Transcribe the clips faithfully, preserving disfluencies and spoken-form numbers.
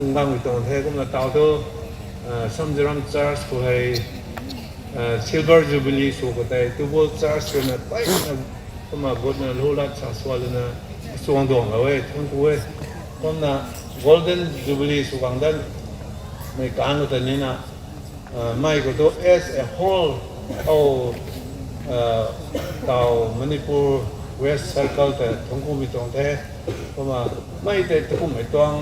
Ngang mi tuang the kumna tau tu, Samziram Church khou hei Silver Jubilee sw khou tei Tubul Church khou na pei na kumna gutna lu lat sa swa luna suang duang lou e, thangc ku e. Kumna Golden Jubilee sw gang dan mei kang khou ta nina, mei khou tu as a whole, o, tau Manipur West Circle ta thangc ku mi tuang the. Kumna mei tei takummei tuang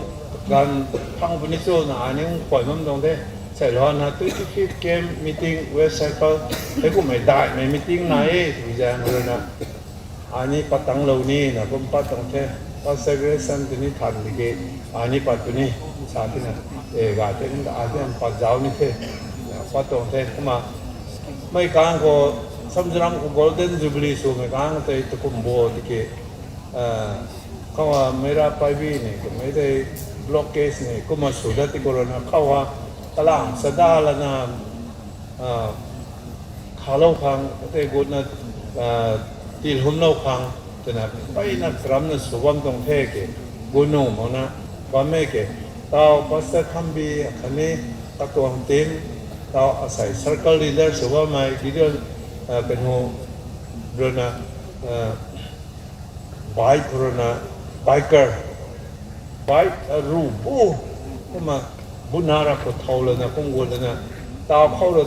ganv phang puni cho na ani khuay mam tuang the. Sei lana twenty fifth camp meeting West Circle, hei kummei daihmei meeting na e tw zaeng rui na ani pat tangclou ni na kum pat tuang the. Pastor Grayson tini than di ke, ani pat puni sa tina, e ga te kum ta a te pat zauc ni the, pat tuang the. Kumna mei kang khou Samziram khou Golden Jubilee swmei kang tei takum bo di ke, khou a mei ra paibi ni kummei tei blockage ni kumna sw dat ti khou rui na khou a kalam sada lana khalou khang tei gutna tilhumlou khang twna peyna karamna sw bam tuang the ke, gutnu makna bam e ke. Tau Pastor Khambi khatni katuang team, tau asei circle leader sw bammei Gideon Penhu rui na bike khou rui na, biker, bike ru bu kumna buna ra khou thau lana kum gut lana, tau khou rui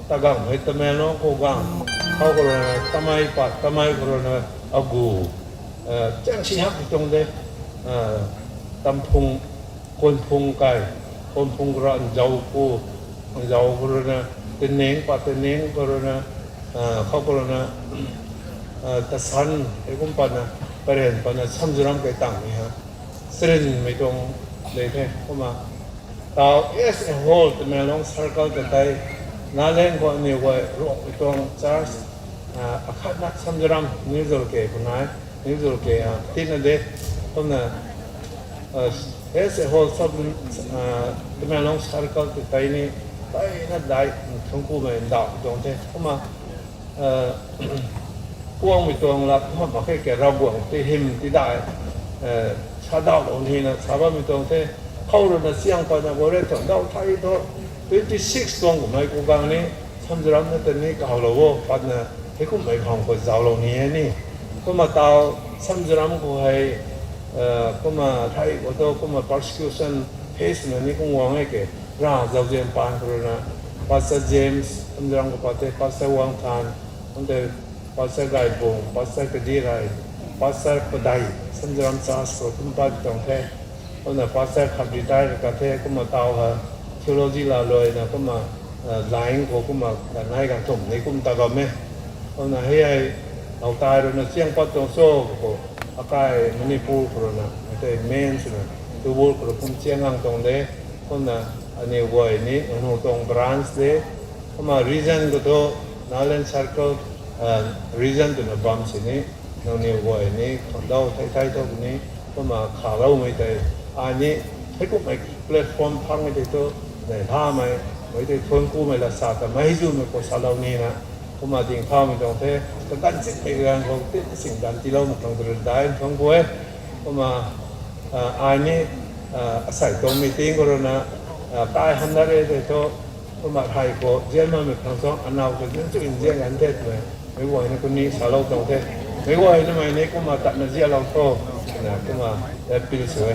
ta gang hei Tamenglong khou gang, khou khou rui na Tamei pat, Tamei khou rui na agu, chang si hak tuang de, Tamphung, Kunphung kai, Kunphung khou rui na Nzau ku, Nzau khou rui na Teneng pat, Teneng khou rui na, khou khou rui na Tasan hei kum patna, Paren patna Samziram kai tangmei ha, sarinmei tuang de the. Kumna tau as a whole Tamenglong circle ta tei, Nagaland khou aniw guay Ruangmei tuang church akhatna Samziram New Zolke khou nai, New Zolke tina de. Kumna as a whole Tamenglong circle ta tei ni peyna dai thangc kumei ndauh tuang the. Kumna kuangmei tuang lat kumna mak khe ke Ravguangc ti hym ti dai sa dauhlou nina sa bammei tuang the. Khou rui na chiang patna gou re tho, ndauh thei tho, twenty six tuang kummei ku gang ni Samziram na ta ni kahowlou o patna hei kummei khang khou zauclou ni e ni. Kumna tau Samziram khou hei kumna thei khou thu kumna persecution face na ni kum guang e ke, Rav Zauzian Paan khou rui na, Pastor James Samziram khou pat the, Pastor Wangthan, kum tei Pastor Gaibung, Pastor Kadirei, Pastor Padei, Samziram church khou kum pat tuang the. Kumna Pastor khat retire ka the, kumna tau ha theology laluaina kumna line khou kumna kanei kan thumh ni kum ta bam e. Kumna hei hei, Lautai rui na chiang pat tuang cho khou, akai Manipur khou rui na, tei main swna, Tubul khou rui kum chiang gang tuang de. Kumna aniw guay ni anu tuang branch de. Kumna region khou thu, Nagaland circle region twna bam sini, nangniw guay ni khangdau thei thei thu ni, kumna khaloumei tei, ai ni, hei kummei platform phangmei tei thu, nei thamei, mei tei thuanc kumei lat sa ta mei zumei khou salou nina, kumna ding thaumei tuang the, kaganv chitmei kaganv khou ti sing ganv tilou mak khang tw rui dai thuanc ku e. Kumna ai ni asei tuang meeting khou rui na, kai han na re tei thu, kumna hei khou zian makmei khang tuang anaw khou zian chu nzian ganv the twmei, meic guay ni kuni salou tuang the. Meic guay namei ni kumna tatna zianlou tho, na kumna appeal sw e.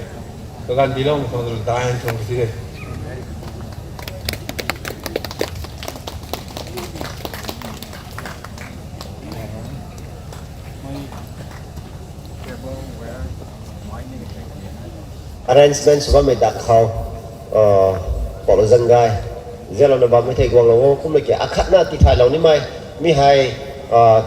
Kaganv tilou mak khang tw rui dai thuanc ku ti de. Arrangement sw bammei dak khou, Paul Zanggai, zianlouna bammei thei guanglou o, kumna ki akhatna tithaylou nimei, mi hei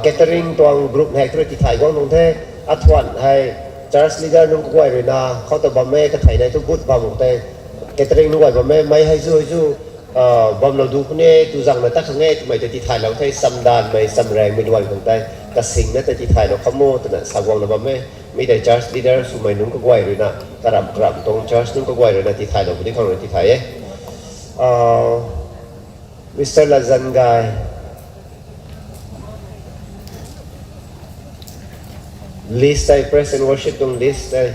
catering tuang group hei khrui tithay guang nung the, athuan hei church leader nunc kaguay rui na, khou ta bam e, kathei nai thu but bam tei, catering nunc guay bam e, mei hei zu hei zu, bamlou du khou ni, tu zangna tat khang e, twmei tei tithaylou the, samdanvmei, samrangmei duan khang tei, kasingna tei tithaylou kham o, twna sa guangna bam e, mi tei church leader swmei nunc kaguay rui na, karamh karamh tuang church nunc kaguay rui na tithaylou puni khang rui tithay e. Mister Lazangai, list tei, praise and worship tuang list tei,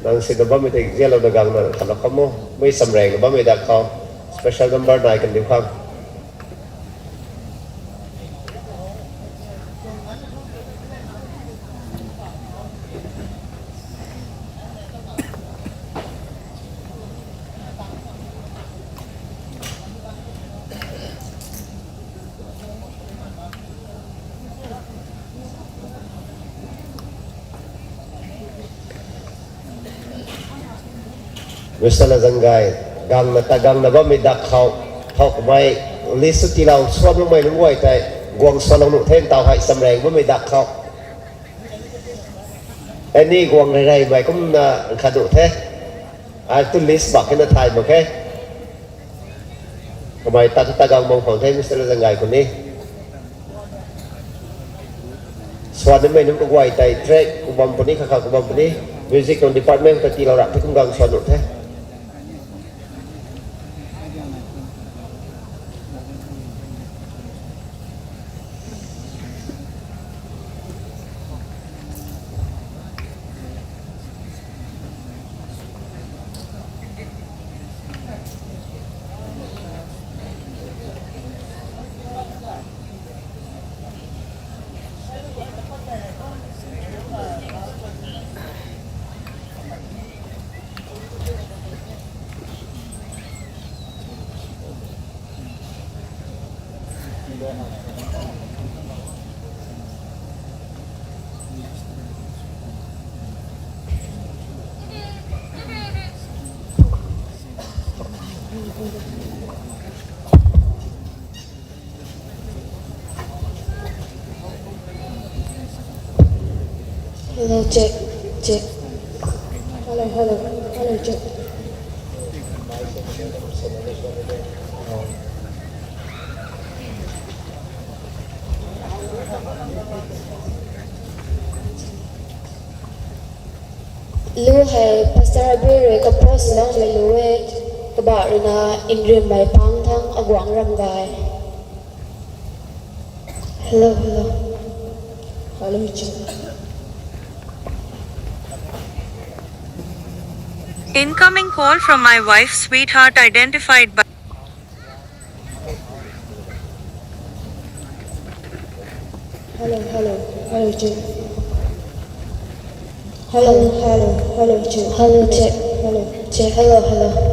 nang sina bammei tei zianlou da gangna khatlou kham o. Mei samrang bammei dak khou, special number nai kan diu khang. Mister Lazangai, gangna ta gangna bammei dak khou, thau kamei, list tiilou suan makmei nunc guay tei, guang suanlou nuh the taw hei samrang bammei dak khou. Ai ni guang rei reymei kumna khat nuh the. Ai tu list bak khe na thay mak khe. Kamei ta ta gang bam khang the Mister Lazangai khou ni. Suan nimei nunc kaguay tei track kubam puni, kha kha kubam puni. Music tuang department ta tiilou rap the kum gang suan nuh the. Hello, check, check. Hello, hello, hello, check. Lu hei Pastor Abir rui compose lang le lu e, kabah rui na Nrimmei Pangthang Aguang Ramgay. Hello, hello. Hello, check. Incoming call from my wife, sweetheart, identified by Hello, hello, hello, check. Hello, hello, hello, check. Hello, check. Hello, check. Hello, hello.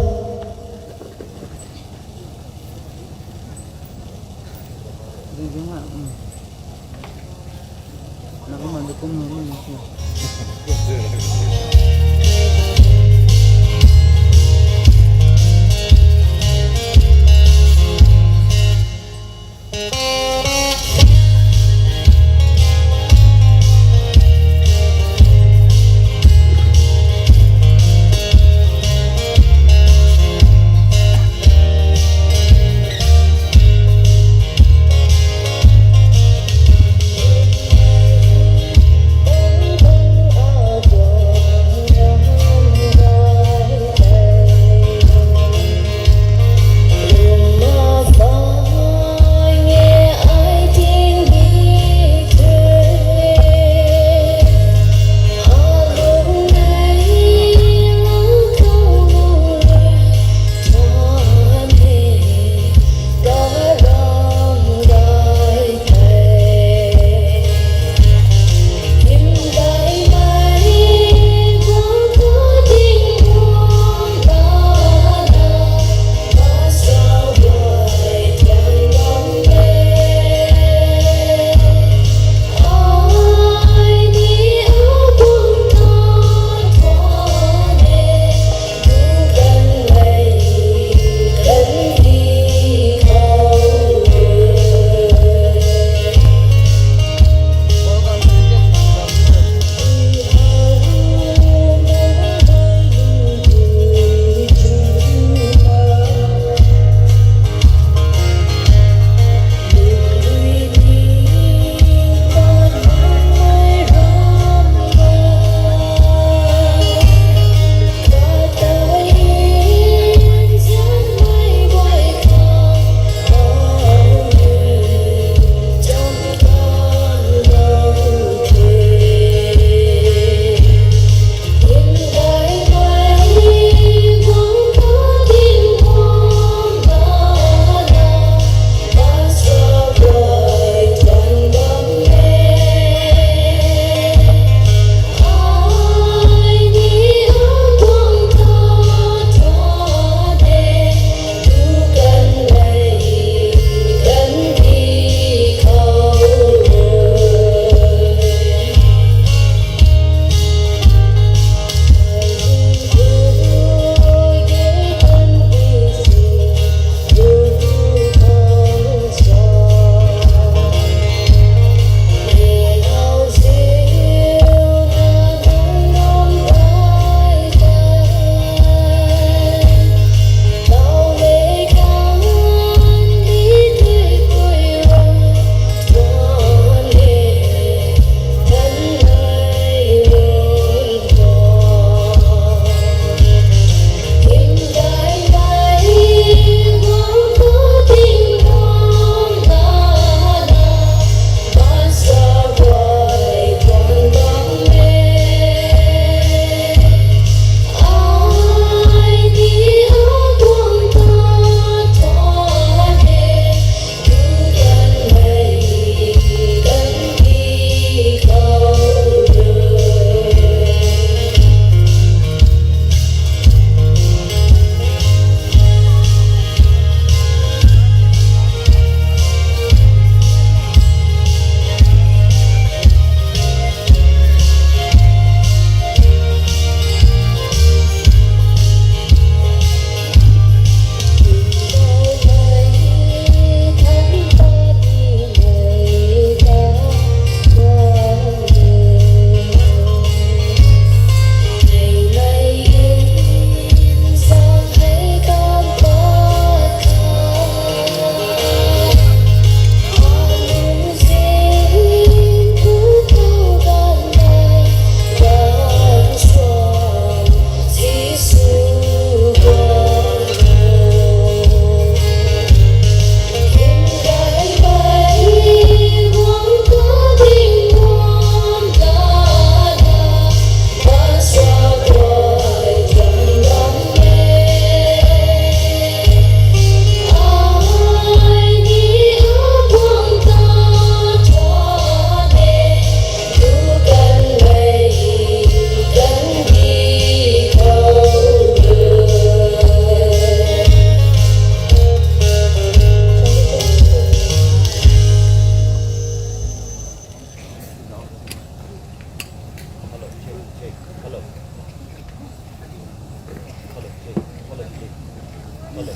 Check.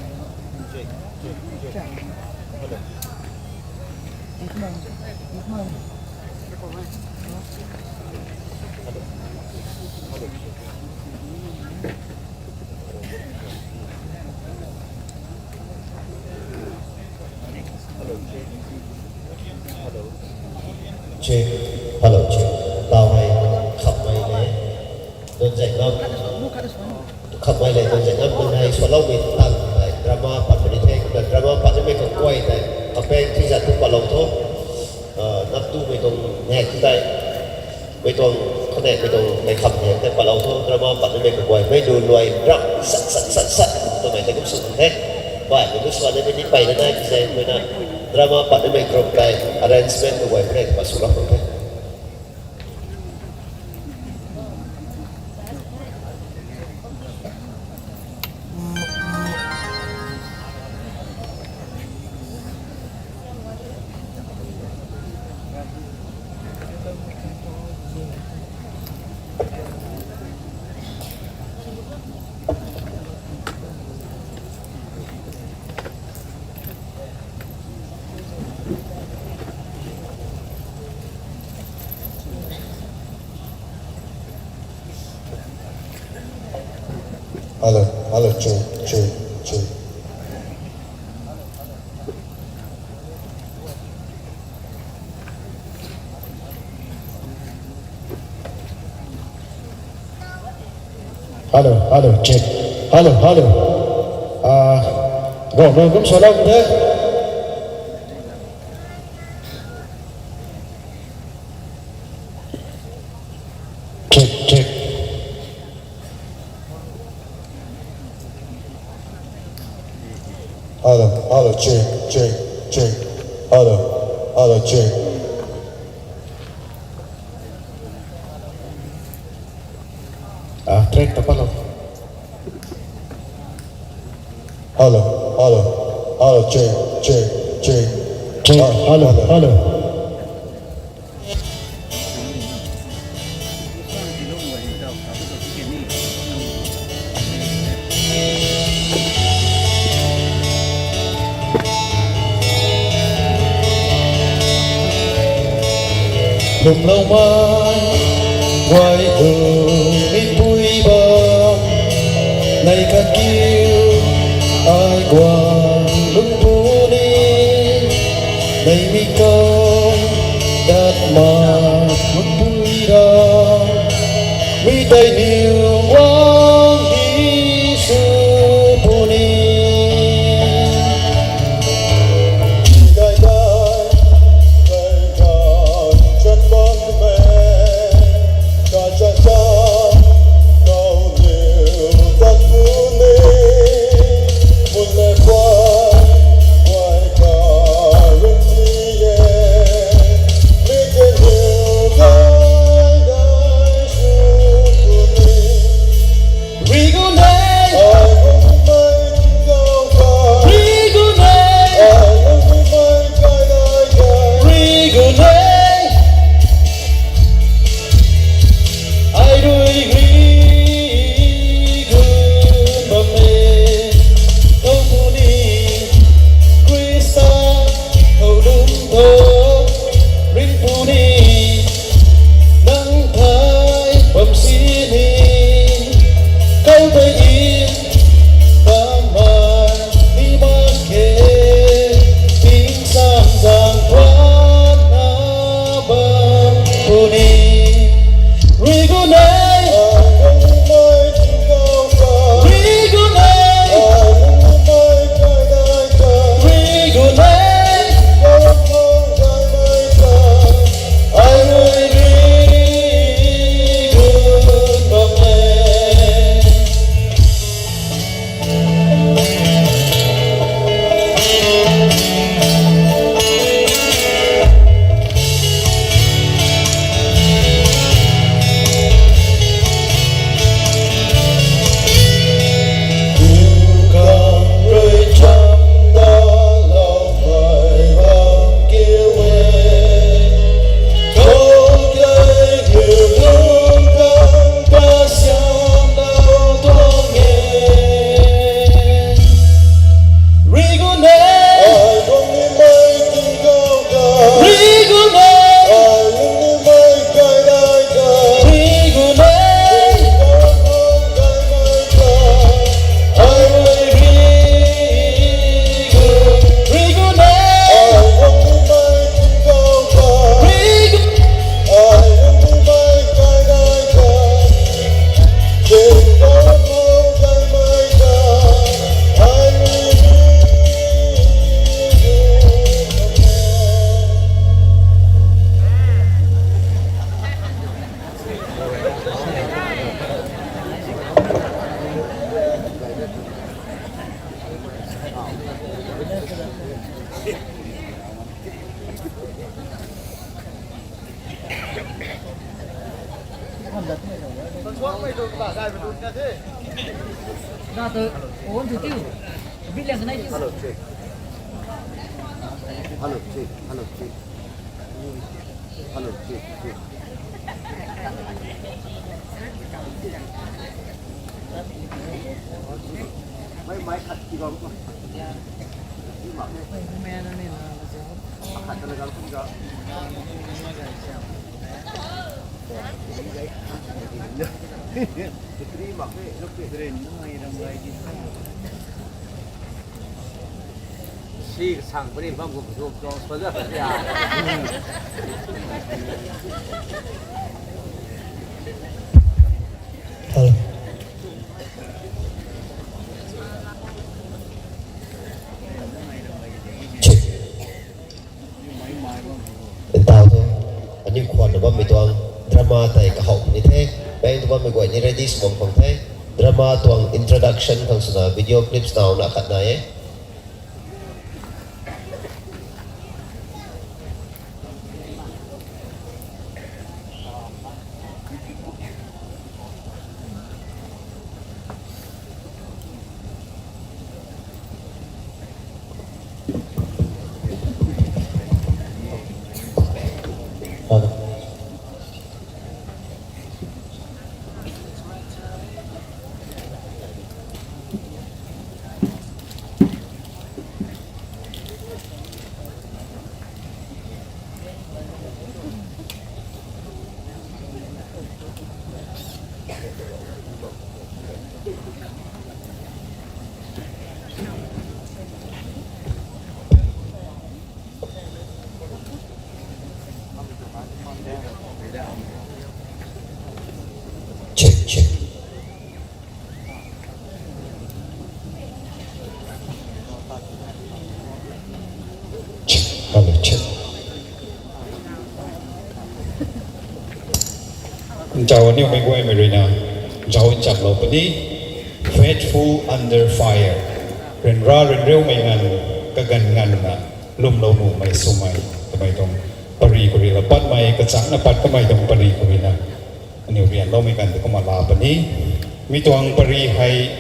Hello, check. Tau hei khamhmei le, Donzaengam. Khamhmei le Donzaengam nunc hei swloumei tang tei drama pat puni the, kumna drama pat nimei kaguay tei kapeng thizat thu patlou tho. Ah, nap tumei tuang nek tei, mei tuang khanek, mei tuang mei kham nek tei patlou tho. Drama pat nimei kaguay mei lu luai ram sat sat sat sat twmei tei kum sw the. Bai mei lu swan nimei ni pey na nai tizay mei na drama pat nimei group tei arrangement kaguay mei tei pat sw lak the. Hello, hello, check, check, check. Hello, hello, check. Hello, hello. Ah, bro, bro, kum swlou the. Check, check. Hello, hello, check, check, check. Hello, hello, check. Ah, track ta patlou. Hello, hello, hello, check, check, check. Check, ah, hello, hello, hello. Lungloumei guay tu mipui bam, nei kakiu ai guang lungpuni, nei mi kau dat ma lungpui ra, mi tei niw guang hi sw puni. Hello, check. Hello, check. Hello, check. Hello, check, check. Mai, mai khat ki bam ko. Ni mak ne. Khat ka na gal kum ga. Ni mak ne, look at. Si sang puni bam kum tu tuang spa za ya. Hello. Check. Ntau the, aniu khwan na bammei tuang drama tei kahawh ni the, pang tu bammei guay ni ready sw bam khang the, drama tuang introduction khang swna video clips taw na khat nai e. Check, check. Check, hello, check. Nchau aniu mei guaymei rui na, nchau nchaklou puni, Faithful Under Fire. Ryanra ryanriumei nganv, kaganv nganvna, lwmlou nuhmei swmei, twmei tuang pary khou rui la patmei, kachakna pat kamei tuang pary khou rui na. Aniu ryanloumei ganv tei kumna la puni. Mi tuang pary hei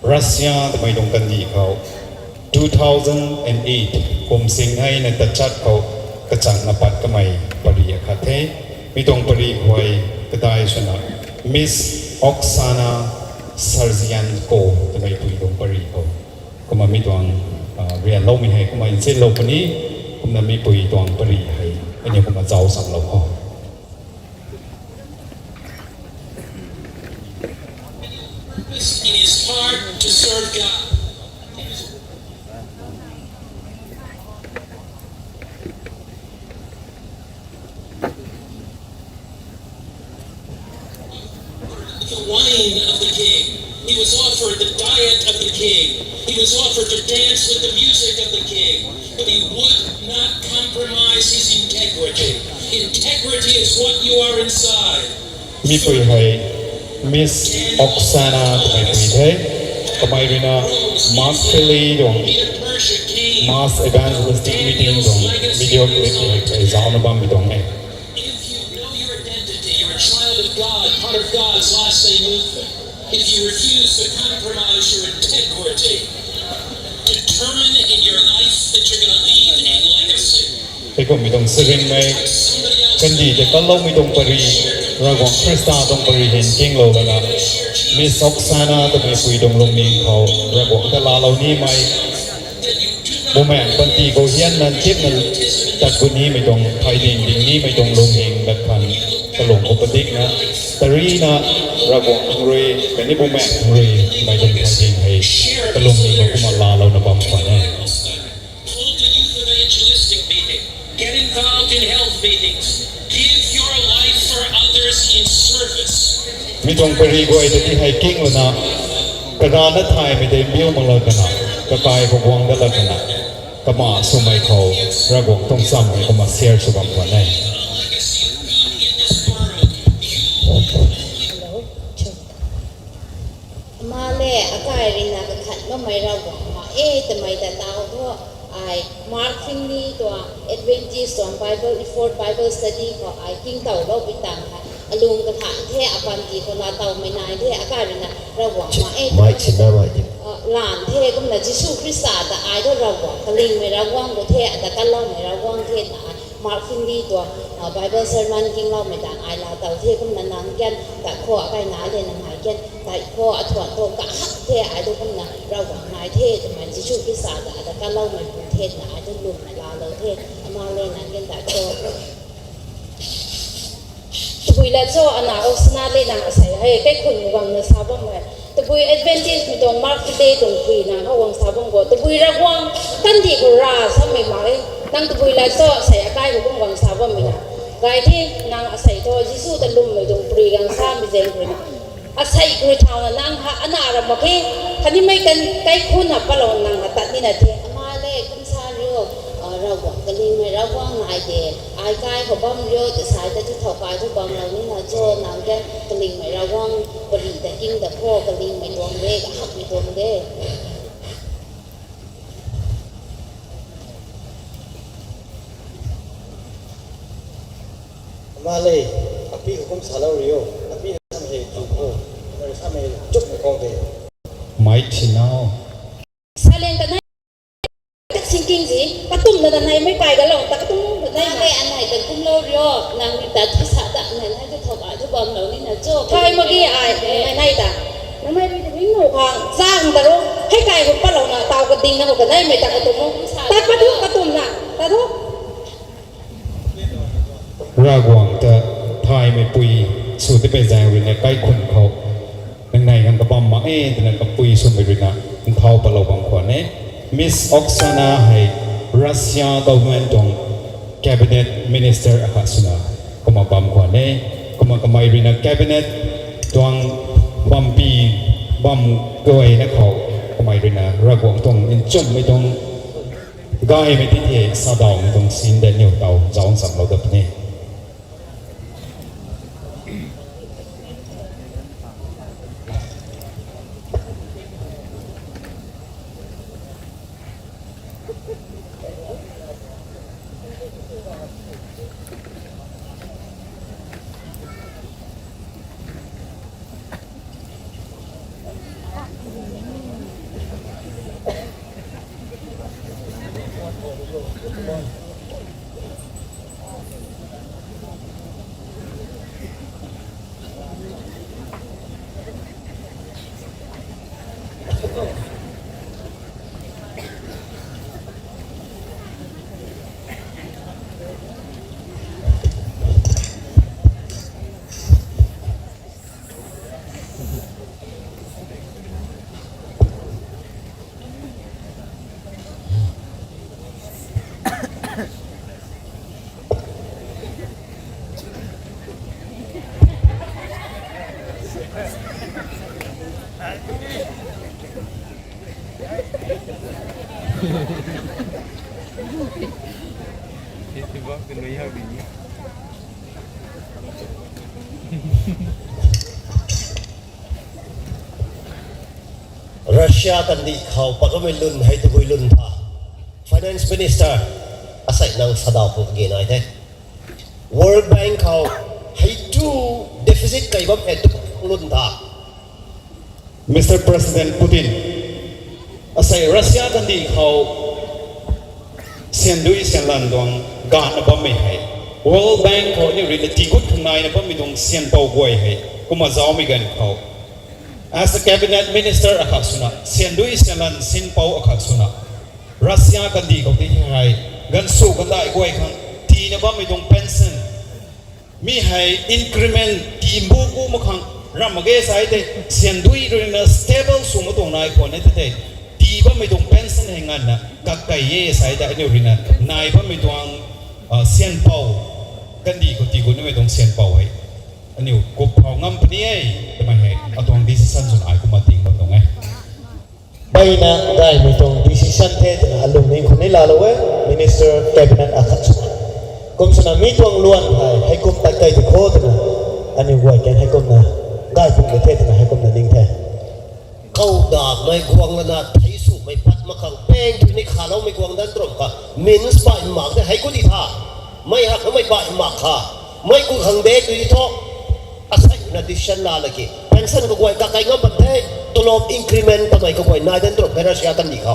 Russia twmei tuang kandih khou two thousand and eight kum sing hei na tachat khou kachakna pat kamei pary akhat the. Mi tuang pary khou hei kadai swna Miss Oksana Sergienko twmei pui tuang pary khou. Kumna mi tuang, ah, ryanloumei hei kumna nsinlou puni, kumna mi pui tuang pary hei aniu kumna zauc samlou khou. Purpose in his heart to serve God. The wine of the king. He was offered the diet of the king. He was offered to dance with the music of the king. But he would not compromise his integrity. Integrity is what you are inside. Mi pui hei Miss Oksana twmei pui the. Kamei rui na Mark Philly tuang Mass Evangelistic Meeting tuang video clip hei zaucna bammei tuang e. If you know your identity, you're a child of God, part of God's last day movement. If you refuse to compromise your integrity, determine in your life that you're gonna leave a legacy. Hei kummei tuang saringmei, kandih tei kanloumei tuang pary, Ravguangc Khrista tuang pary hei nkinglou lana, Miss Oksana twmei pui tuang lungning khou Ravguangc ta laalou nimei, bumaengh panty khou hianna tipna tat gu nimei tuang, phay ding ding nimei tuang lungning dat khang kalung khou padikna, tarina Ravguangc khang rui khatni bumaengh khang rui mei tuang phay ding hei kalungning khou kumna laalouna bam khwan e. Hold a youth evangelistic meeting. Get involved in health meetings. Give your life for others in service. Mi tuang pary guay ta ti hei king lana, karana thaymei tei mbiu mak la kana, kakai khou guang dat la kana, kama swmei khou Ravguangc tuang cham hei kumna share sw bam khwan e. Ama le akai rina kakhat bammei Ravguangc ma e twmei ta taw thu, Ai Mark Finley tuang Adventist tuang Bible Effort Bible Study khou ai kingtowloupui tang hei alung kathan the, apanty khou laa towmei nai the, akai ruina Ravguangc ma e, mai twna sinna mai ti. Lan the, kumna Jisu Khrista ta ai thu Ravguangc, kalingmei Ravguangc khou the, ata kaloumei Ravguangc the na ai Mark Finley tuang Bible sermon kingloumei tang ai laa tow the, kumna nang kan tai khou akai nai le nang ai kan tai khou athuan thu kahak the, ai thu kumna Ravguangc nai the twmei Jisu Khrista ta ata kaloumei pu the na ai thu lwmmei laalou the. Ama le nang kan tai khou. Tabui la cho, ana Oksana le nang asei hei kaikhun guangna sa bam e. Tabui Adventist mei tuang Mark Finley tuang pui na khou guang sa bam khou, tabui Ravguangc kandih khou ra samei mak e. Nang tabui la cho, asei akai khou kum guang sa bammei na. Gay the, nang asei thu Jisu ta lwmmei tuang pui guang samei zaeng khou na. Asei khou thauna nang ha ana ram mak khe, khatnimei kan kaikhun na palou nang ha tat nina the. Ama le kum sa rio, Ravguangc, kalingmei Ravguangc nai de, ai kai khou bam rio, ta sai ta thu thow kai thu bamlou nina cho, nang kan kalingmei Ravguangc pari ta king ta khou, kalingmei tuang de, kahakmei tuang de. Ama le, api khou kum salou rio, api na samei hei chu khou, na samei hei chukmei khou de. Mai sinna. Silent ta nai, tak singking zi, katumna ta nai mei kai galou, ta katum ta nai. Nang le anai ta kumlou rio, nang ni ta thu sa ta nai nai thu thow kai thu bamlou nina cho. Thay mak ge ai, nai nai ta. Nang nai ri ta ring nou khang, zang ta ro, hei kai khou palouna, taw kading na khou ta nai mei ta katum o. Ta pa thu katumna, ta thu. Ravguangc ta thaymei pui sw tipei zaeng ruina kaikhun khou nang nai nang kabam mak e twna kapui swmei ruina nthau patlou bam khwan e. Miss Oksana hei Russia government tuang cabinet minister akhat swna kumna bam khwan e. Kumna kamei ruina cabinet tuang bampi bam kaguayna khou kamei ruina Ravguangc tuang nchumhmei tuang gaymei ti the, sadaumei tuang sin de niw taw zauc nchamlou dat puni. Russia kandih khou patloumei lun hei tabui lun tha. Finance Minister, asei nang sadaw pw kage nai the. World Bank khou hei tu deficit kai bam hei tu lun tha. Mister President Putin, asei Russia kandih khou syan dui syan lan tuang ganna bammei hei, World Bank khou aniu ruina tiigut khang naina bammei tuang syan pou guay hei kumna zaumei ganv khou, as a cabinet minister akhat swna, syan dui syan lan sin pou akhat swna, Russia kandih khou ti hei ganvsw kandai guay khang tiina bammei tuang pension, mi hei increment tii mbu ku mak khang ram mak ge sa tei, syan dui ruina stable sw mak tuang nai khwan e tei, tii bammei tuang pension hei nganvna kak kei e sa tei, aniu ruina nai bammei tuang syan pou, kandih khou tiigut nimei tuang syan pou hei aniu kup phou ngam puni e twmei hei atuang decision swna ai kumna ting bam tuang e. Mpeyna gaymei tuang decision the twna alungning khou ni laalou e, minister cabinet akhat swna. Kum swna mi tuang luan hei heikum tat kei ti kho twna, aniu guay kan heikumna gay pung de the twna heikumna ning the. Kau dakmei guang lana thei sw Mei pat mak khang peng tu ni khaloumei guang dan trom kha. Mins pai mak de hei ku di tha. Mei hak mei pai mak kha. Mei ku khang de tu di tho. Asei na decision la laki. Pension kaguay kakai ngam pat the. Tulop increment tamei kaguay nai dan trom kha Russia kan di kha.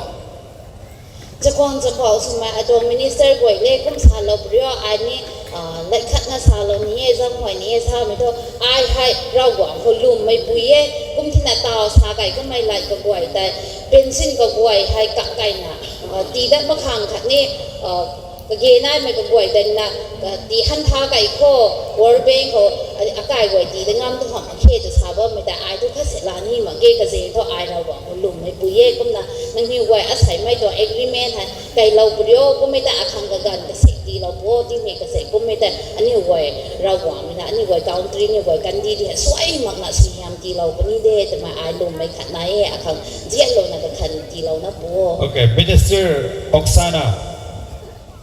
Chakhwang chakhwang swmei atuang minister guay le kum salou prio ai ni, ah, lai khat na salou ni e, zam huay ni e, sa mei tho, ai hei Ravguangc khou lwmmei pui e, kum thina tau sa kai kummei lai kaguay tei, pension kaguay hei kak kai na, ah, tii dat makhang khat ni, ah, kage naimei kaguay tei na, ah, tii han tha kai khou, World Bank khou, ah, akai guay tii dat ngam tu hamh mak khe tu sa bammei tei, ai tu khat se la ni mak ge kazeng tho ai Ravguangc khou lwmmei pui e, kumna nangniw guay asei mei tuang agreement hei, kailou prio, kummei ta akhang kaganv kasek tiilou pwo, timei kasek kummei ta, aniu guay, Ravguangc mei na, aniu guay country, aniu guay kandi di, suai makna suaihiam tiilou puni de, twmei ai lwmmei khat nai e, akhang zianlouna kakhan tiilouna pwo. Okay, Minister Oksana,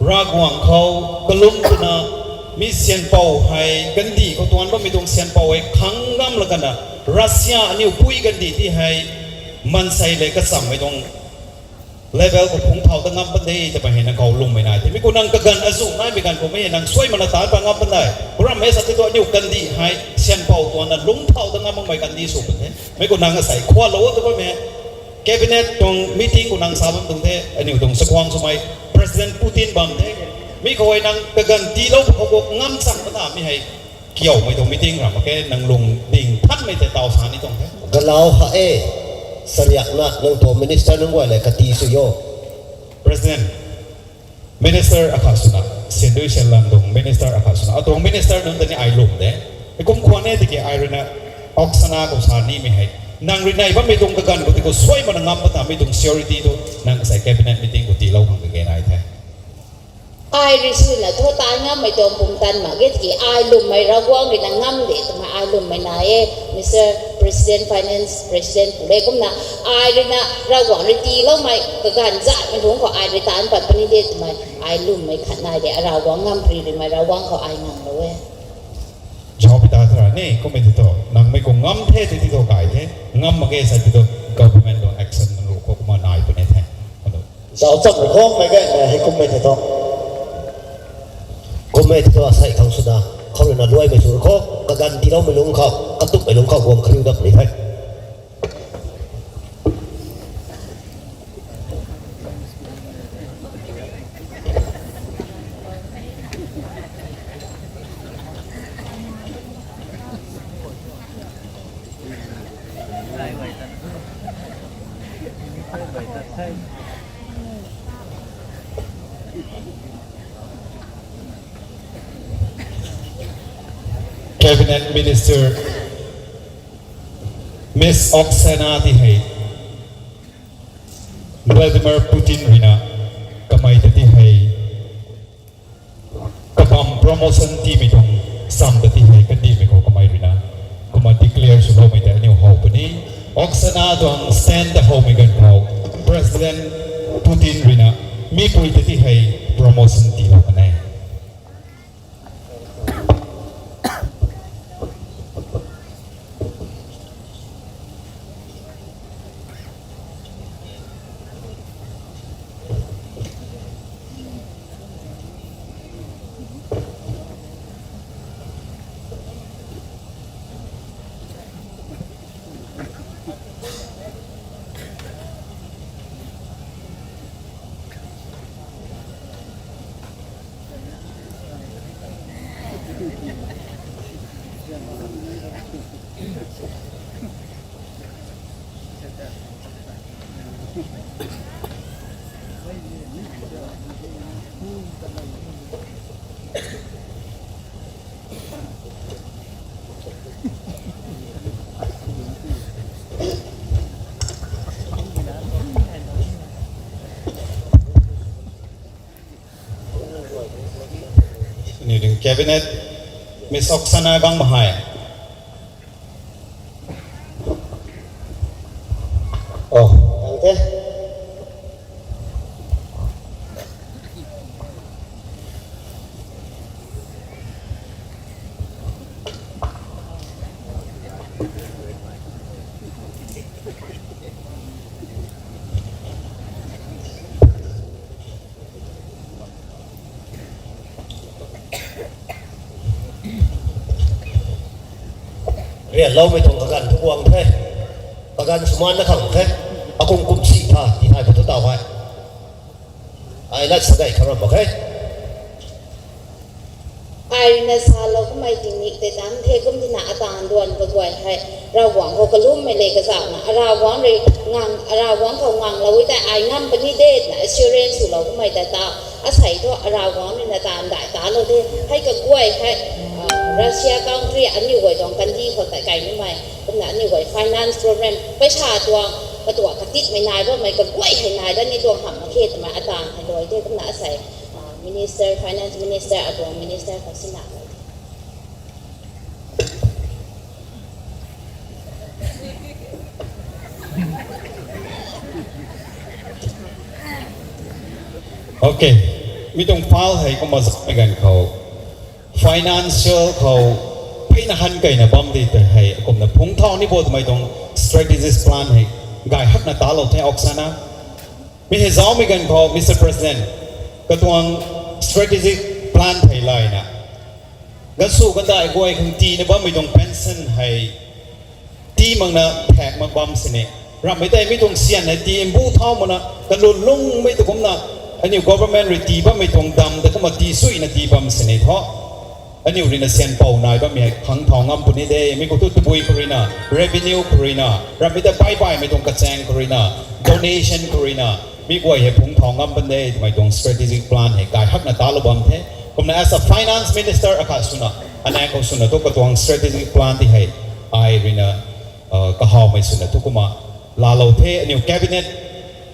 Ravguangc khou kalum twna, mi sianpou hei, kandi khou tuan bammei tuang sianpou hei, khang ngam la kana, Russia aniu pui kandi ti hei, mansei le kachammei tuang level khou phungc thau ta ngam pan de, twmei hei nang khou lwmmei nai the. Mi khou nang kaganv azu naimei ganv khou mei nang suai mana taan pa ngam pan de. Kuram hei sa the tu aniu kandi hei, sianpou tuanna lungc thau ta ngam makmei kandi sw pan the. Mi khou nang asei khwanlou tu bammei, cabinet tuang meeting khou nang sa bam tuang the, aniu tuang chakhwang swmei, President Putin bam the. Mi khou hei nang kaganv tiilou khou khou ngam chang pata mi hei, kiaumei tuang meeting ram mak khe, nang lung ding thanmei tei tau sa ni tuang the. Galau ha e, sariakna nang tuang minister nunc guay le kati sw o. President, minister akhat swna, siandui sianlam tuang minister akhat swna, atuang minister nunc ta ni ai lwm de. Heikum khwan e tiki ai ruina, Oksana khou sa nimei hei, nang rui nai bammei tuang kaganv khou tiki suai mana ngam pata mi tuang surety tu, nang asei cabinet meeting khou tiilou khang kage nai the. Ai rui swna thu taan ngammei tuang pumtan mak ge tiki, ai lwmmei Ravguangc rui na ngam de twmei ai lwmmei nai e, Mister President, Finance President pu le kumna, ai rui na Ravguangc rui tiiloumei kaganv zatmei lungc khou ai rui taan pat puni de twmei ai lwmmei khat nai de, Ravguangc ngam pri ruimei Ravguangc khou ai nganglou e. Zaupi ta thara ni, kummei ti thu, nang mei khou ngam the ti ti thu kai the, ngam mak ge sa ti thu, government tuang action nang ruc khou kumna nai puni the. Zauc cham rui khou mei ge, hei kummei ti thu. Kummei ti thu asei khang swna, khou rui na luaimei sw rui khou, kaganv tiiloumei lungc khou, katukmei lungc khou guang khariu dat puni the. Cabinet Minister Miss Oksana ti hei Vladimir Putin rui na kamei ta ti hei kabam promotion tiimei tuang sam ta ti hei kandihmei khou kamei rui na kumna declare swloumei ta aniu how puni. Oksana tuang stand ta howmei ganv khou President Putin rui na mipui ta ti hei promotion tiilou kan e. Ni ding cabinet, Miss Oksana Gangmahai. Oh, tangte. Pianloumei tuang kaganv thu guang the. Kaganv swmaan na khang the. Akum kum si tha, ti thay thu taw hei. Ai lat sa gay khang ram mak khe. Ai rui na salou kummei tingmik tei tam the kum tina atan duan kaguay hei. Ravguangc khou kalummei le kazauhna. Aravguangc rui ngang, Aravguangc khou nganglou e tei ai ngam puni de twna assurance swlou kummei ta ta. Asei thu Aravguangc rui na taan dai talou the. Hei kaguay hei, ah, Russia country aniu guay tuang kandi khou tei kai nimei. Kumna aniu guay finance problem, paisa tuang, katuak katitmei nai bammei kaguay hei nai dat ni tuang hamh mak khe twmei atan hei luai the kumna asei, ah, Minister, Finance Minister, atuang Minister khou sina lou the. Okay. Mi tuang file hei kumna zaumei ganv khou, financial khou, peyna han keyna bam di tei hei, kumna phungc thau ni bo twmei tuang strategic plan hei, gay hakna talou the Oksana. Mi hei zaumei ganv khou, Mister President, katuang strategic plan thei layna. Gansu kandai guay khang tiina bammei tuang pension hei, tii makna thak mak bam sini. Ramhmei tei mi tuang sian hei tii mbu thau makna, kalun lungmei tu kumna, aniu government rui tii bammei tuang dam ta kumna tii suina tii bam sini thu. Aniu rui na sian pou nai bammei hei khang thau ngam puni de, mi khou thu tabui khou rui na, revenue khou rui na, ramhmei ta bai baimei tuang kachaeng khou rui na, donation khou rui na, mi guay hei phungc thau ngam pan de, twmei tuang strategic plan hei gay hakna talou bam the. Kumna as a finance minister akhat swna, aniu khou swna thu katuang strategic plan ti hei, ai rui na, uh, kahawmei swna thu kumna laalou the, aniu cabinet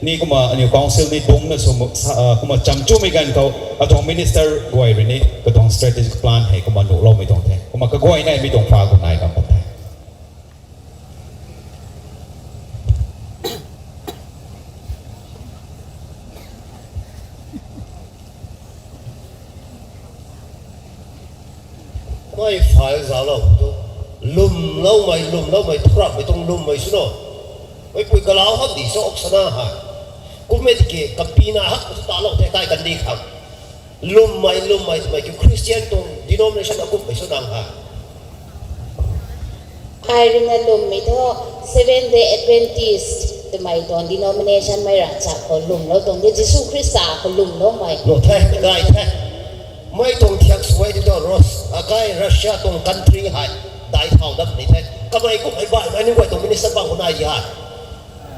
ni kumna aniu council ni dungcna sw, uh, kumna chamchumei ganv khou, atuang minister guay rui ni katuang strategic plan hei kumna nuhloumei tuang the. Kumna kaguayna mi tuang file khou nai kam pan the. Mei file zauclou tu, lwmloumei, lwmloumei, thuramhmei tuang lwmmei swna, meipui kalau hak di sa Oksana hei. Kummei tiki kapina hak tu talou the kai kandi khang. Lwmmei, lwmmei twmei kiu Christian tuang denomination akumhmei sw nang hei. Ai rui na lwmmei thu Seventh Day Adventist twmei tuang denomination mei ravchap khou lwmlou tuang de, Jisu Khrista khou lwmloumei. Lou the, gay the. Mei tuang thiak sw e di tu Rus, akai Russia tuang country hei, dai thau dat ni the. Kamei kummei baihmei ni guay tuang minister bang khou nai di hei.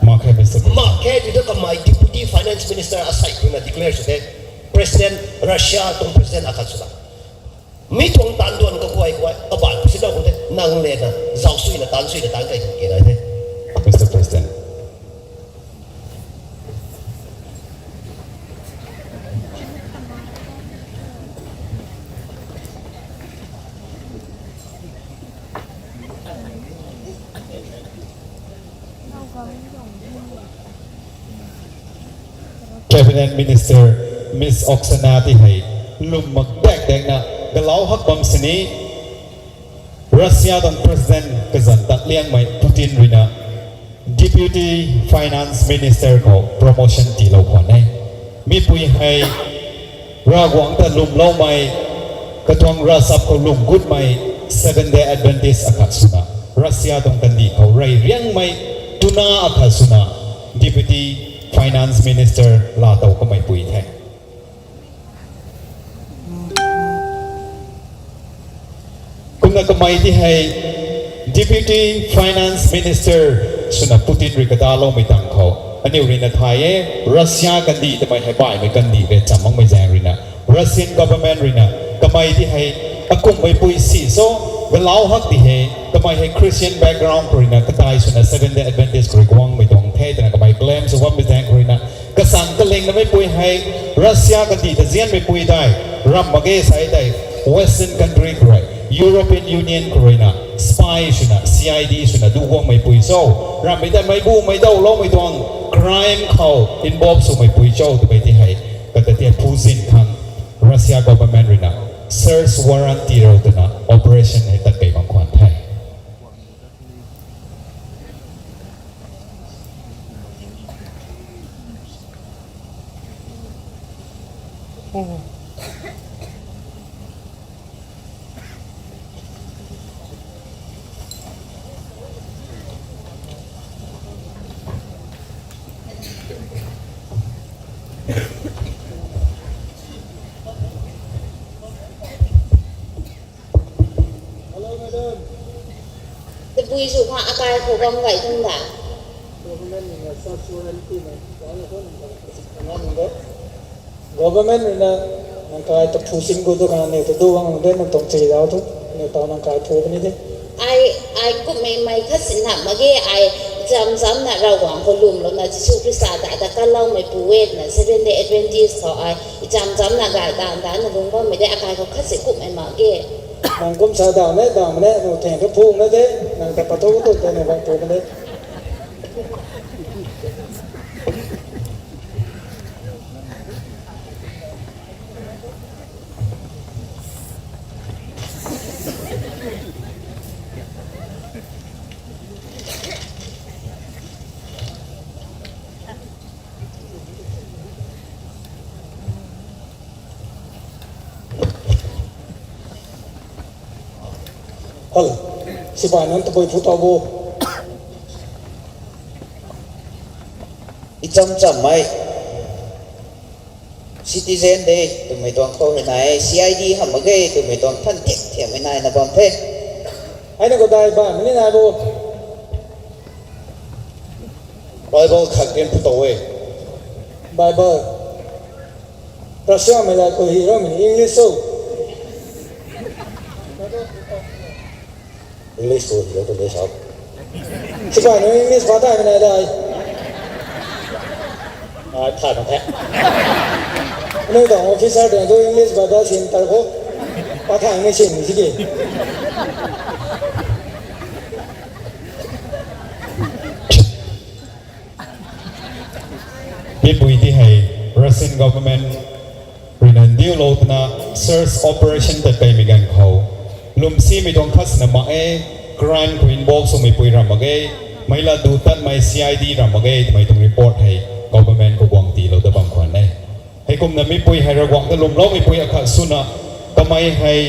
Mak khe, Mister President. Mak khe di tu kamei Deputy Finance Minister asei khou na declare sw the. President, Russia tuang president akhat swna. Mi tuang taan duan kaguay guay, kabaanc sina khou the, nang le na, zauc suina, taan suina, taan kai khang ke nai the. Mister President. Cabinet Minister Miss Oksana ti hei lwm mak dek dekna galau hak bam sini, Russia tuang President kazanc tat liangmei Putin rui na Deputy Finance Minister khou promotion tiilou khwan e. Mipui hei Ravguangc ta lwmloumei, katuang ravchap khou lwm gutmei, Seventh Day Adventist akhat swna, Russia tuang kandih khou rey riangmei, tuna akhat swna, Deputy Finance Minister laatow kamei pui the. Kumna kamei ti hei Deputy Finance Minister swna Putin rui kadaloumei tang khou, aniu rui na thay e, Russia kandih twmei hei baihmei kandih rui cham makmei zaeng rui na, Russian government rui na, kamei ti hei akumhmei pui si so, galau hak ti hei, kamei hei Christian background khou rui na, kadai swna Seventh Day Adventist khou rui guangmei tuang the twna kamei claim sw bammei zaeng khou rui na, kasang kaling na meipui hei, Russia kandih ta zianmei pui dai, ram mak ge sai dai, Western country khou rui, European Union khou rui na, spy swna, C I D swna, du guangmei pui cho, rammei ta meibu meidaw loumei tuang, crime khou involve swmei pui cho, twmei ti hei, kata tia phu zin khang, Russia government rui na, search warrant tiilou twna, operation hei tat kei bam khwan the. Pui sw khang akai khou bam gay tuang da. Government rui na nang kai ta phu sin gu tu khang aniw ta du bang de nang tuang chei zau tu, aniw ta nang kai phu puni de. Ai, ai kummei mei khat sin na mak ge, ai cham cham na Ravguangc khou lwmlouna Jisu Khrista ta ta kanloumei pu e twna Seventh Day Adventist khou ai cham cham na gay tan ta na lung bammei de, akai khou khat si kummei mak ge. Nang kum sa dau ne, dau ne, nu theng tu phu na de, nang ta patho tu te nu bang phu na de. Hal, sipai nunc tabui phu tau bo. Icham chammei citizen de twmei tuang khou hei nai, C I D hamh mak ge twmei tuang than thiak thiakmei nai na bam the. Ai na khou dai baihmei ni nai bo. Bible khat ken phu tau e. Bible. Russiamei la khou hi rammei ni English o. English khou hi tu de sa. Sipai nu English pa thaymei nai dai. Ai, thay mak the. Aniw tuang officer tuang tu English Bible sin tar khou. Pa thaymei sin ni si ki. Mipui ti hei Russian government rui na ndiulou twna search operation tat kaimei ganv khou, lwmsimei tuang khat sina mak e, crime khou involve swmei pui ram mak ge, meic lat duh tatmei C I D ram mak ge twmei tuang report hei government khou guang tiilou ta bam khwan e. Heikumna mipui hei Ravguangc ta lwmloumeipui akhat swna, kamei hei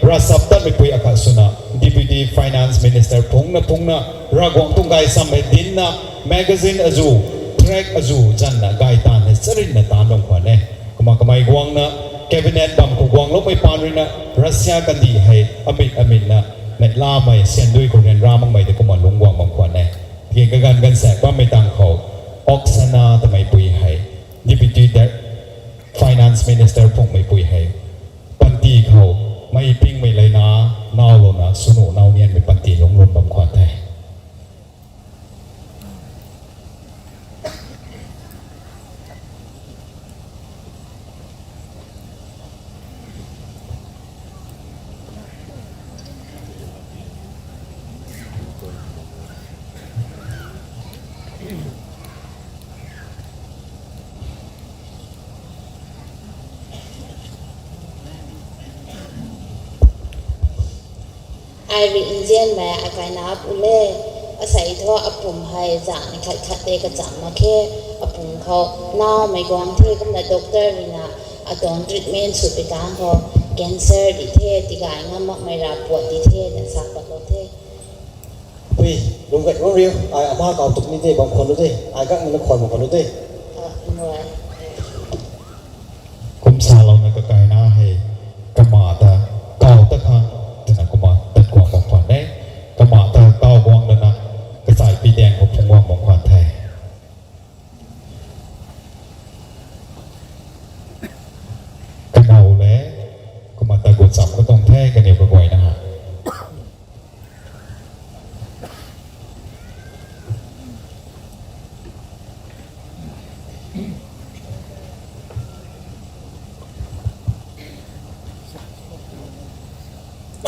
ravchaptatmeipui akhat swna, Deputy Finance Minister phungna phungna, Ravguangc tuang gaychamv hei dincna, magazine azu, tract azu zanna gay taanv hei charynna taanc bam khwan e. Kumna kamei guangna, cabinet bam khou guangloumei paan ruina, Russia kandih hei amit amitna, neihlamei syandui khou ryanra makmei tei kumna lungc guang bam khwan e. Tiki kaganv gaanvsaekc bammei tangv khou, Oksana twmeipui hei, Deputy Di-, Finance Minister phungmeipui hei, panty khou, mei pingmei leina, nowlouna, swnu now nianmei panty lungc lun bam khwan the. Ai rui nzianmei akaina pu le, asei thu apum hei zangni khat khat tei kacham mak khe, apum khou naumei guang the kumna doctor rui na atuang treatment sw pi kang khou cancer di the, tigay ngam makmei ra puat di the, na sa patlou the. Pui, lungc gay guang riu, ai ama kau tuk ni de, bam khwan lu de, ai gangmei na khwan bam khwan lu de. Kum salouna kakaina hei, kama ta, kau ta khang, twna kumna tat guang bam khwan e, kama ta kau guang lana, kachai pi daeng khou phungc guang bam khwan the. Kanow le, kumna ta gu cham katuang the, kaniw kaguayna ha.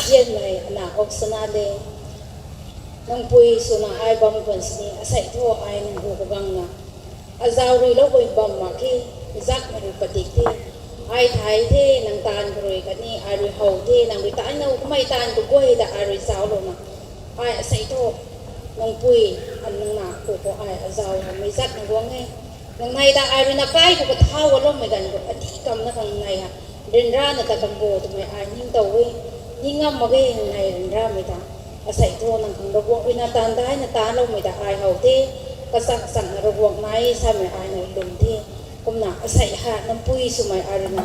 Nzianmei ana Oksana le, nang pui swna ai bam khwan sini, asei thu ai nang hu kagangna, azau rui lou bui bam mak khe, zakmei rui padik the, ai thay the, nang taanv khou rui khatni ai rui how the, nang rui taanv now kamei taanv khou guay ta ai rui zauclouna, ai asei thu, nang pui, an nang na khou khou ai azau hamei zakna guang e. Nang nei ta ai rui na kai khou kathau aloumei ganv khou adih kamna khang nei ha, ryanrana ta kambo twmei ai ningtow e. Ning ngam mak ge nang nei ryanramei ta. Asei thu nang khang Ravguangc rui na taanv daina taancloumei ta ai how the. Kachak chakna Ravguangc nai samei ai na lwm the. Kumna asei ha nang pui swmei ai rui na,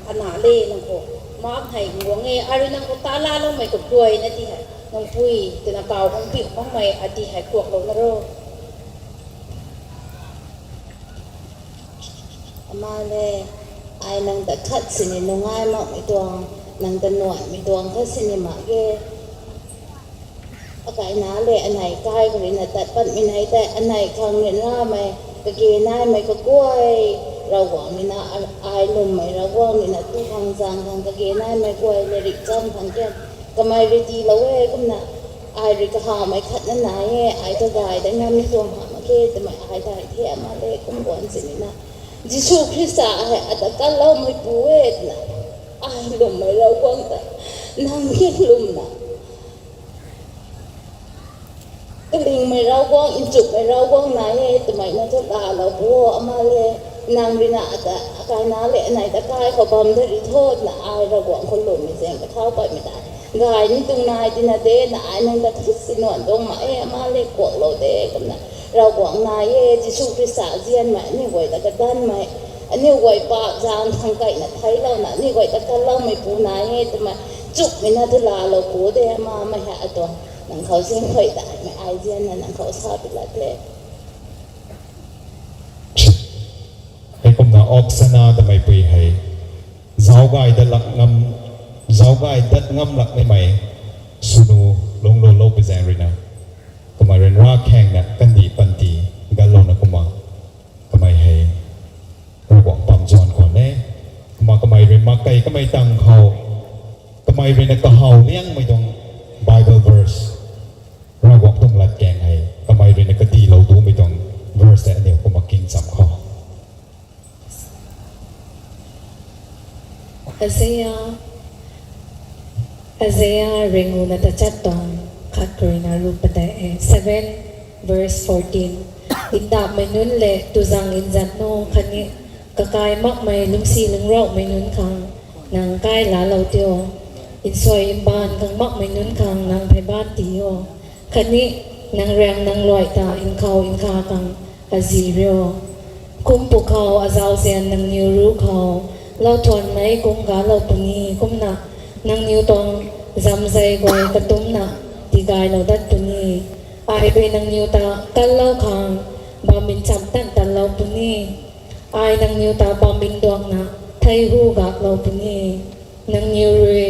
ana le nang khou, mak hei guang e, ai rui nang khou ta laloumei kaguayna ti hei Nang pui twna kaw kang piu makmei ati hei kuaklou na ro. Ama le, ai nang ta khat sini nungai makmei tuang, nang ta nuanmei tuang khat sini mak ge. Akaina le anei kai khou ruina tat patmei nei tei anei khang rinramei, kage naimei kaguay, Ravguangc ruina, ai lwmmei Ravguangc ruina tu khang zaeng khang kage naimei guay le rik cham khang ken kamei rui tiilou e kumna, ai rui kahawmei khat na nai e, ai ta gay dat ngam ni tuang hamh mak khe twmei ai thay the ama le kum guan sinina. Jisu Khrista hei ata kanloumei pu e twna, ai lwmmei Ravguangc ta, nang ki lwmna kalingmei Ravguangc, nchumhmei Ravguangc nai e twmei na thu lalou pu o ama le, nang ruina ata akaina le anei ta kai khou bam da ri tho twna ai Ravguangc khou lwmmei zaeng kathau patmei ta gay ni tuang nai tina de, na ai nang ta khat si nuan tuang mak e ama le kuaklou de kumna, Ravguangc nai e, Jisu Khrista zianmei aniu guay ta kadanmei, aniu guay paap zaeng khang kaina theiclouna aniu guay ta kanloumei pu nai e twmei chukmei na thu lalou pu de ama, mei hei atuang nang khou zingkhuay daimei ai zianna nang khou sa pi la the. Heikumna Oksana twmei pui hei zauc gay dat lak ngam, zauc gay dat ngam lak nimei swnu lungclou lou pi zaeng ruina, kamei ryanra khangna kandih panty ganlouna kumna, kamei hei Ravguangc pam zuan khwan e. Kumna kamei rui mak kei kamei tang khou, kamei ruina kahaw liangmei tuang Bible verse, Ravguangc tuang latkaeng hei kamei ruina kadihlou tumei tuang verse tei aniu kumna king cham khou. Isaiah, Isaiah ringuna tachat tuang khat khou ruina ru padeih e, seven verse fourteen. Ndauhmei nunc le tuzang nzat nu khatni kakai makmei lungcsi lungcrauhmei nunc khang nang kai laalou tio. Nsuai mbaanv khang makmei nunc khang nang pheyban tii o. Khatni nang riang nang luai ta nkhou nkha khang azi rio. Kum pwkhou azauzian nangniw ruc khou lauthuan mei kung galou puni kumna, nangniw tuang zamzei guay katumcna tigaylou dat puni. Ai rui nangniw ta kanlou khang bam ncham tan tanlou puni. Ai nangniw ta bam nduangna thei hu gaklou puni. Nangniw rui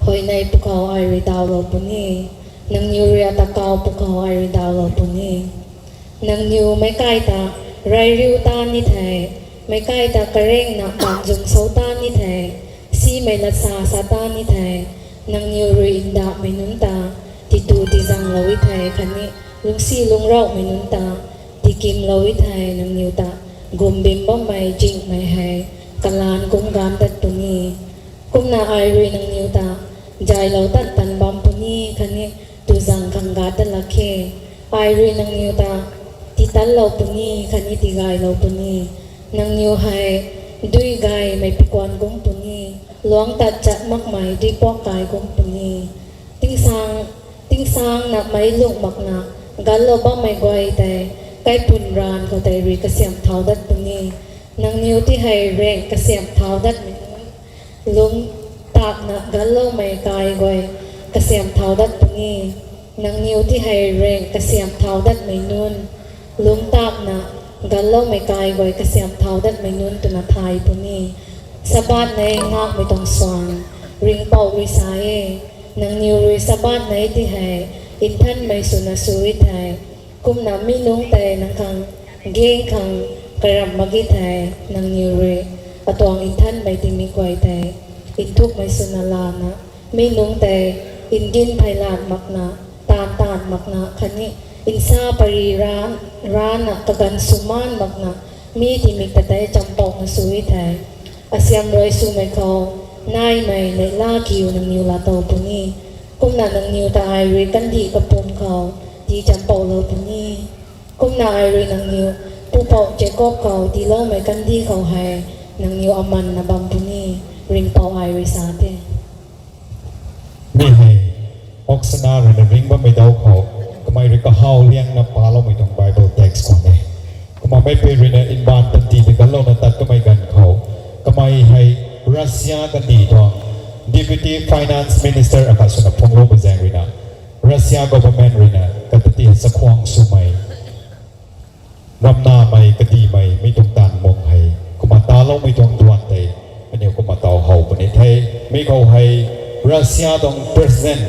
huayney pwkhou ai rui dawlou puni. Nangniw rui ata kau pwkhou ai rui dawlou puni. Nangniw meic kai ta rey riu ta ni thei, meic kai ta karengna baan zung sou ta ni thei, simei latsa sa ta ni thei, nangniw rui ndauhmei nunc ta titu tizanglou e thei khatni lungcsi lungcrauhmei nunc ta tikimlou e thei, nangniw ta gumbim bammei zingmei hei kalaan kum ganv dat puni. Kumna ai rui nangniw ta zaylou tan tan bam puni khatni tuzang khang gat dat lak khe. Ai rui nangniw ta titanlou puni khatni tigaylou puni. Nangniw hei dui gaymei pikuan kum puni, luangc tat chat makmei duipuak kai kum puni. Tingsang, tingsangna meic lung makna ganlou bammei guay tei kaipun raanv khou tei rui kasiamh thau dat puni. Nangniw ti hei rang kasiamh thau datmei nunc, lungc takna ganloumei kai guay kasiamh thau dat puni. Nangniw ti hei rang kasiamh thau datmei nunc, lungc takna ganloumei kai guay kasiamh thau datmei nunc twna thay puni. Sabbath nei ngakmei tuang suan, Ringhpouc rui sa e. Nangniw rui Sabbath nei ti hei nthanmei swna sw e thei, kumna mi nungc tei nang khang gaeng khang karamh mak ge thei, nangniw rui atuang nthanmei tingmik guay tei nthukmei swna lana, mi nungc tei ngin pheylat makna, taanv taanv makna khatni nsa pary ra, rana kaganv swmaan makna, mi tingmik ta tei champouna sw e thei, asiam rui swmei khou naimei neihla kiu nangniw laatow puni. Kumna nangniw ta ai rui kandih kapwm khou tii champouhlou puni. Kumna ai rui nangniw pupouc Jakob khou tiiloumei kandih khou hei nangniw amanna bam puni, Ringhpouc ai rui sa the. Mi hei Oksana ruina ringc bammei dau khou kamei rui kahaw liangna paloumei tuang Bible text khwan e. Kumna meipui ruina mbaanv panty ta ganlouna tat kamei ganv khou, kamei hei Russia kandih tuang Deputy Finance Minister akhat swna phungclou pui zaeng ruina, Russia government ruina kata ti chakhwang swmei, ramnamei, kadihmei, mi tuang taanv mung hei kumna taloumei tuang duan tei aniu kumna taw how puni the. Mi khou hei Russia tuang President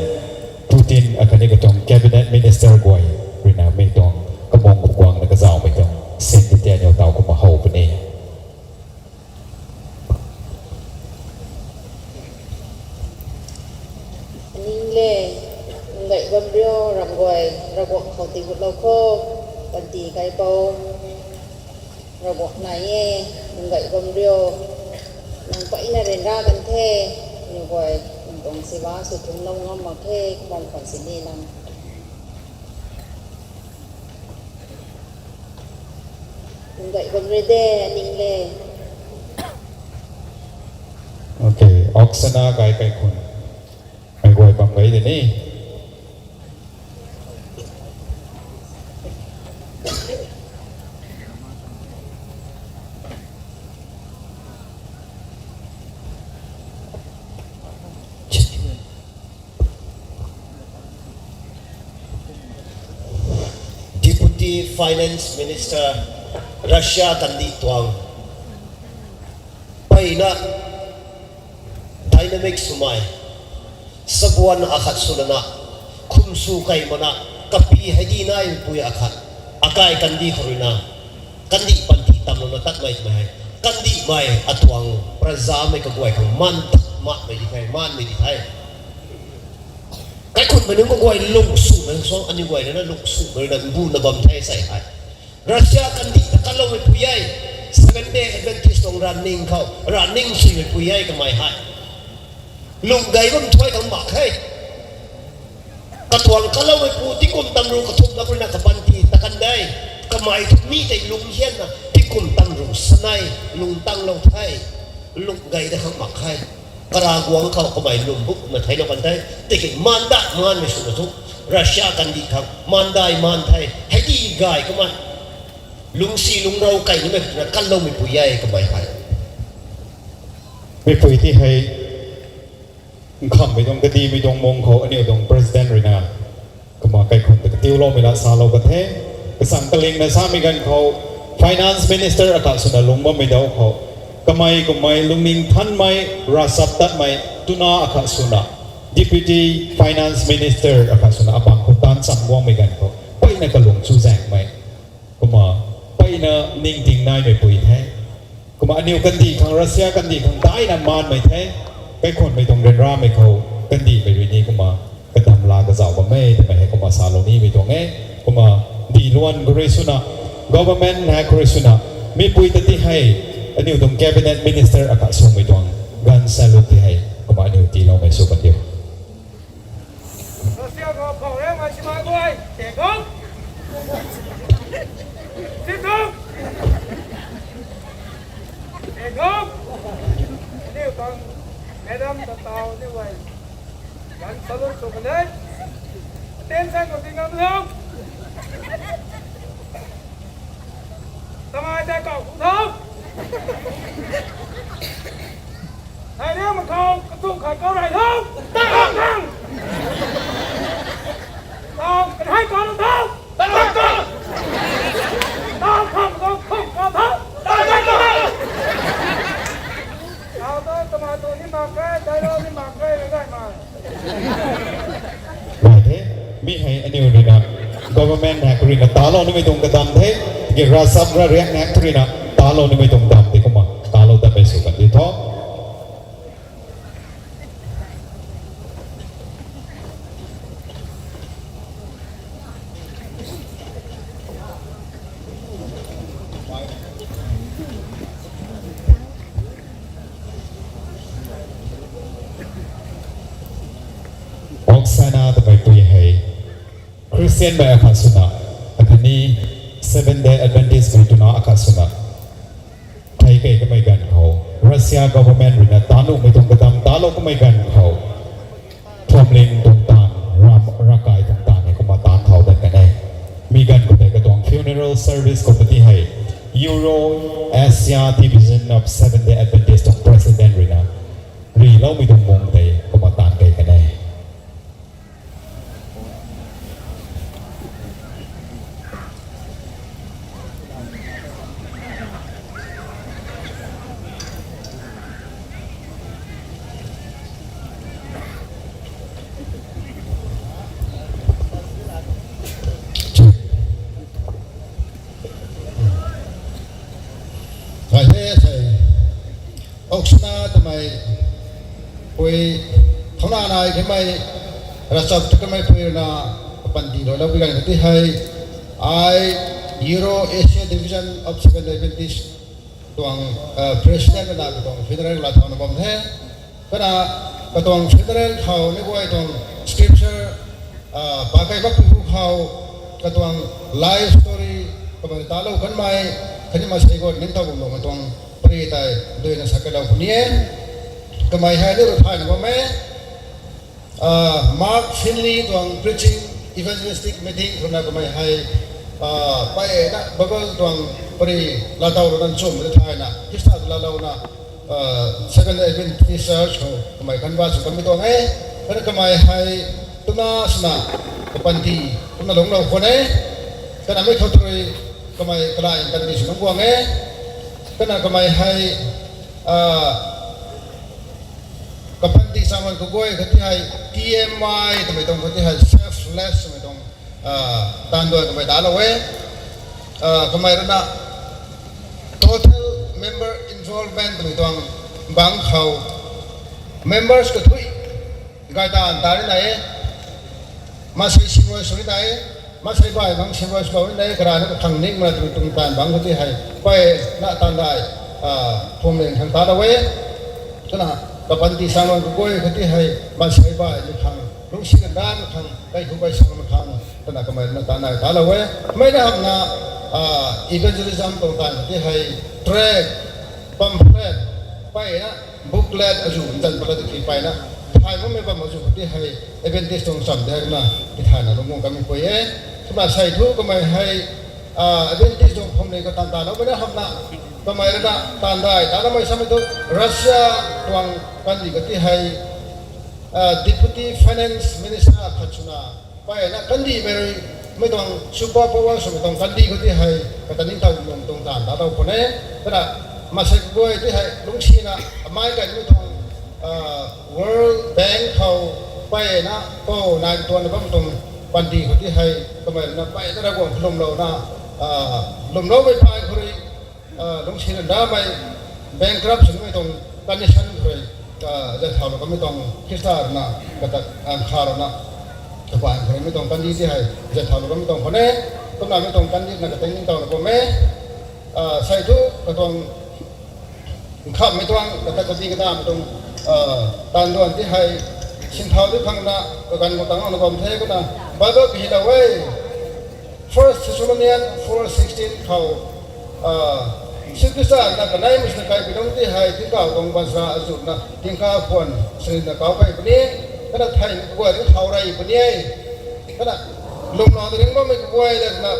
Putin akhatni katuang cabinet minister guay ruina mi tuang kamung kaguangna kazauhmei tuang sin ti tei aniu taw kumna how puni. Ning le, ngai bam rio, ram guay, Ravguangc khou tii gutlou kho, panty kaipou, Ravguangc nai e, ngai bam rio, nang peyna ryanra kan the, aniu guay, nang tuang siva sw thungc lou ngam mak the, kumna khwan sini nang. Ngai bam rio de, ning le. Okay, Oksana gay kaikhun. Mei guay bam gay de ni. Deputy Finance Minister Russia kandih tuang peyna dynamic swmei, sabuan akhat swlana, khum sw kei mana, kapi hei di naipui akhat, akai kandih khou ruina, kandih panty tamlouna tatmei twmei hei, kandihmei atuang prazamei kaguay khang man tat makmei di the, manmei di the. Kaikhunmei nunc kaguay lung swmei suang aniu guay na lung swmei na mbuna bam the sei hei. Russia kandih ta kaloumei pui e, Seventh Day Adventist tuang running khou, running swmei pui e kamei hei. Lung gay bam thuay khang mak khe. Katuang kaloumei pu tingkum tamru kathumh na ruina kapanty ta kan de. Kamei thu mi tei lung hianna tingkum tamru sanei lung tanglou the. Lung gay da khang mak khe. Kara guang khou kamei lwm bukna theilou kan the. Tiki man dat manmei swna thu, Russia kandih khang man dai man the. Hei di gay kamei lungsi lungrou kei nimei na kanloumei pui e kamei hei. Meipui ti hei nkhamhmei tuang kadihmei tuang mung khou aniu tuang president ruina kumna kaikhun ta katiuloumei la salou kan the. Kasang kalingna samei ganv khou Finance Minister akhat swna lung bammei dau khou, kamei kummei lungning thanmei, ravchaptatmei twna akhat swna, Deputy Finance Minister akhat swna abang khou taanv cham guangmei ganv khou peyna kalung chu zaengmei, kumna peyna ningting naimei pui the. Kumna aniu kandih khang, Russia kandih khang daina manmei the. Kaikhunmei tuang ryanramei khou kandihmei rui ni kumna kadam la kazauh bammei twmei hei kumna salou nimei tuang e. Kumna dih luan khou rui swna, government hei khou rui swna, meipui ta ti hei aniu tuang cabinet minister akhat swmei tuang ganv salute ti hei kumna aniu tiiloumei sw kan diu. Russia khou phou riangmei simei guay, tei khou, tei khou, tei khou, aniu tuang madam ta taw ni guay, ganv salute sw kan de. Attention khou ti ngam lou. Tamei tei kau ku tho. Hei riangmei khou kachung khat kau rey tho. Tang tang. Tau kanhei kau tho. Tang tang. Tau kham khou khum kau tho. Tang tang. Tau tho, tamei tu ni mak khe, dai lou ni mak khe, gay mak. Rai the, mi hei aniu ruina, government hei khou ruina talou nimei tuang kadam the, tiki ravchap ravriak hei khou ruina talou nimei tuang dam tei kumna talou tatmei sw kan di tho. Oksana twmei pui hei Christian mei akhat swna, akhatni Seventh Day Adventist mei twna akhat swna, thei kei kamei ganv khou, Russia government ruina taanv nuhmei tuang kadam talou kamei ganv khou, Thromling tuang taanv, ram, ravkai tuang taanv hei kumna taanv thau dat kan e. Mi ganv khou tei katuang funeral service khou pati hei Euro Asia Division of Seventh Day Adventist tuang president ruina riloumei tuang mung tei Oksana twmei pui, thangna nai kamei, rachap tu kamei pui rui na, panty rui lou bi ganv kati hei, ai Euro Asia Division of Seventh Adventist tuang, uh, President na katuang funeral la thauna bam the. Kana katuang funeral khou ni guay tuang scripture, uh, pakai bak pu khou katuang life story kamei talou kanmei, khatni masei guay ning tau bam lou katuang pari tei dui na sakai lou puni e. Kamei hei ni rui thay na bam e. Ah, Mark Finley tuang preaching evangelistic meeting rui na kamei hei, ah, pai na Bible tuang pari la tau rui na chum de thay na Khrista la lou na, ah, Seventh Adventist Church khou kamei kan ba chu kamei tuang e. Kana kamei hei tuna suna kapanty tuna lungc lou khwan e. Kana mei khou tui kamei kalai panty suna guang e. Kana kamei hei, ah, kapanty chaman kaguay kati hei T M I twmei tuang kati hei selfless twmei tuang, ah, tan duan kamei talou e. Ah, kamei rui na total member involvement twmei tuang bang khou members kathui gay tan ta ni na e. Masei simrui sw ni na e. Masei bai bang simrui sw ni na e. Kara na kakhang ning mana twmei tuang tan bang kati hei pai na tan dai, ah, phum leng khang talou e. Kana kapanty chaman kaguay kati hei masei bai ni khang lungsi kan dan khang kai khu kai sang khang kana kamei na tan dai talou e. Mei na hamna, ah, evangelism tuang tan kati hei tract, pamphlet, pai na booklet azu nzan pala tiki pai na thay bammei bam azu kati hei Adventist tuang cham de na tithayna lungc guang kamei pui e. Kumna sei thu kamei hei, ah, Adventist tuang phumlei katan tana mei na hamna kamei rui na tan dai tana mei samei thu Russia tuang kandih kati hei, ah, Deputy Finance Minister khat swna pai na kandihmei rui mei tuang super power swmei tuang kandih khou ti hei kata ningtow lung tuang tan ta tau khwan e. Kana masei kaguay ti hei lungsina amai kanmei tuang, ah, World Bank khou pai na kou nai tuanna bam tuang panty khou ti hei kamei na pai na Ravguangc lwmlouna, ah, lwmloumei pai khou rui, ah, lungsi randamei bankrupt swmei tuang condition khou rui, ah, zat thaulou kamei tuang Khrista rui na kata, ah, kha rui na kapai khou rui mei tuang kandih ti hei zat thaulou kamei tuang khwan e. Kumna mei tuang kandih na kata ningtowna bam e. Ah, sei thu katuang nkhamhmei tuang kata kazi katamei tuang, ah, tan duan ti hei sinthau di khang na kaganv khou tangna bam the. Kumna Bible kahilou e. First Thessalonians four sixteen khou, ah, Jisu Khrista na kanei mei swna kaipi nungc ti hei tingkauh tuang baanchara azutna tingkauh khwan sini na kau kei puni, kana theimei kaguay ringcthau rey puni e. Kana lwmlou ta ringc bammei kaguay le na,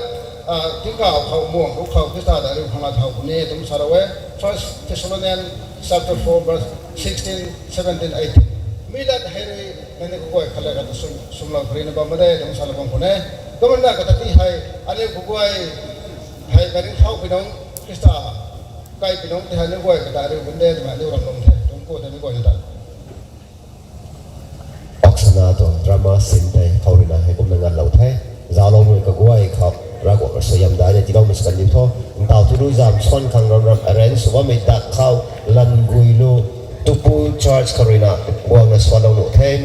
ah, tingkauh khou muang ru khou Khrista ta riu khang la thau puni e twna salou e. First Thessalonians chapter four verse sixteen, seventeen, eighteen. Mi lat hei rui nangniw kaguay khat le khat ta sum, sumlou puni na bam de twna salou bam khwan e. Kumna kata ti hei aniu kaguay hei karingcthau pi nungc Khrista kaipi nungc ti hei aniu guay kata riu pun de twmei aniu ram lung the twna ku the mi guay ta. Oksana tuang drama scene tei khou rui na hei kumna nganlou the. Zauloumei kaguay khou Ravguangc rui suaihiam daina tiiloumei sw kan diu tho. Ntaw thu lu zam suan khang ram ram arrange sw bammei dak khou Languilu Tupu Church khou rui na guangna suanlou nuh the.